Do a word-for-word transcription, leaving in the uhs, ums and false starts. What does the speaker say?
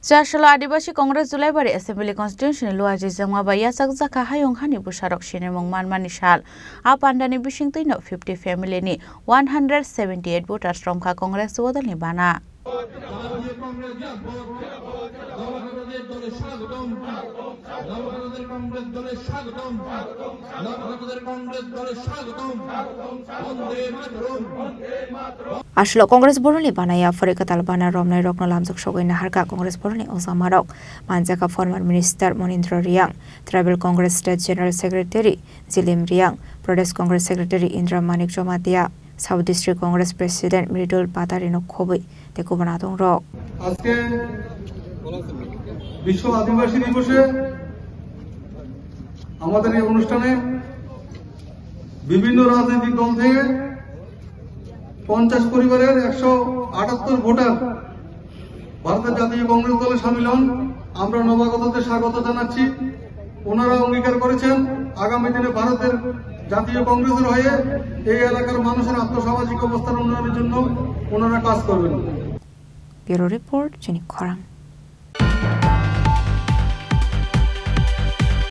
Chasalo Adibasi Congress Julaibari Assembly Constituency ni Luaji Jangma bai yachak jakha hayung hani bwsarok sinimung manmani sal. A pandani bisingtwi no fifty family ni one hundred seventy eight voters romkha Congress bodolni bana. Aswk Congress boroni bana yaphari kwtal bana romnai rokno lamjak sogwi naharkha Congress boroni ongjamarok. Manjakha former minister Monindra Riyang, Tribal Congress State General Secretary Jilim Riyang, Pradesh Congress Secretary Indra Manik Jamatia, South District Congress President Mridul Patari no khobwi tei kubun adongrok. আজকে বিশ্ব আদিবাসী দিবসে আমাদের এই অনুষ্ঠানে বিভিন্ন রাজনৈতিক দল থেকে পঞ্চাশ পরিবারের একশো আটাত্তর ভোটার ভারতের জাতীয় কংগ্রেস দলে সামিল হন। আমরা নবাগতদের স্বাগত জানাচ্ছি। ওনারা অঙ্গীকার করেছেন আগামী দিনে ভারতের জাতীয় কংগ্রেসের হয়ে এই এলাকার মানুষের আর্থসামাজিক অবস্থার উন্নয়নের জন্য ওনারা কাজ করবেন। Bureau Report, Chini Khorang.